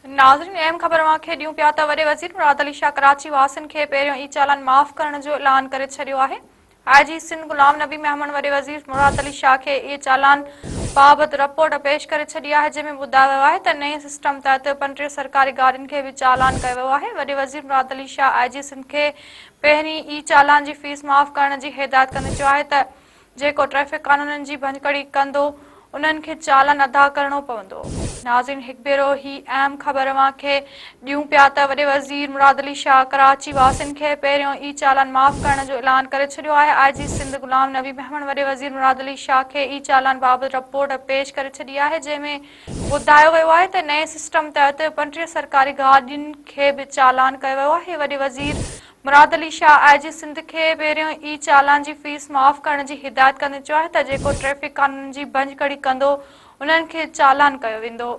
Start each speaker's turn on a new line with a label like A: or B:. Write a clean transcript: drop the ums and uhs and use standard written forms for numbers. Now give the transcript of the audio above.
A: ناظرين اهم خبر اوهان کي ڏيون پيا ته وڏي وزير مراد علي شاهه ڪراچي واسين کي پهريون اي چالان معاف ڪرڻ جو اعلان ڪري ڇڏيو آهي. آء جي سنڌ غلام نبي ميمڻ وڏي وزير مراد علي شاهه کي اي چالان بابت رپورٽ پيش ڪري ڇڏي آهي جنهن ۾ ٻڌايو ويو آهي ته نئين سسٽم تحت 35 سرڪاري گاڏين کي به چالان ڪيو ويو آهي. وڏي وزير مراد علي شاهه آء جي سنڌ کي پهرين اي چالان جي فيس معاف ڪرڻ جي هدايت ڪندي چيو آهي ته جيڪو ٽريفڪ قانونن جي ڀڃڪڙي ڪندو انهن کي چالان ادا ڪرڻو پوندو. ناظرين هڪ ڀيرو هي اهم خبر اوهان کي ڏيون پيا ته وڏي وزير مراد علي شاهه ڪراچي واسين کي پهريون ئي چالان معاف ڪرڻ جو اعلان ڪري ڇڏيو آهي. آء جي سنڌ غلام نبي ميمڻ وڏي وزير مراد علي شاهه کي اي چالان بابت رپورٽ پيش ڪري ڇڏي آهي جنهن ۾ ٻڌايو ويو آهي ته نئين سسٽم تحت 35 سرڪاري گاڏين کي به چالان ڪيو ويو آهي. وڏي وزير مراد علي شاهه آء جي سنڌ کي پهريون ئي چالان جي فيس معاف ڪرڻ جي هدايت ڪندي چيو آهي ته جيڪو ٽريفڪ قانونن جي ڀڃڪڙي ڪندو انهن کي چالان ڪيو ويندو.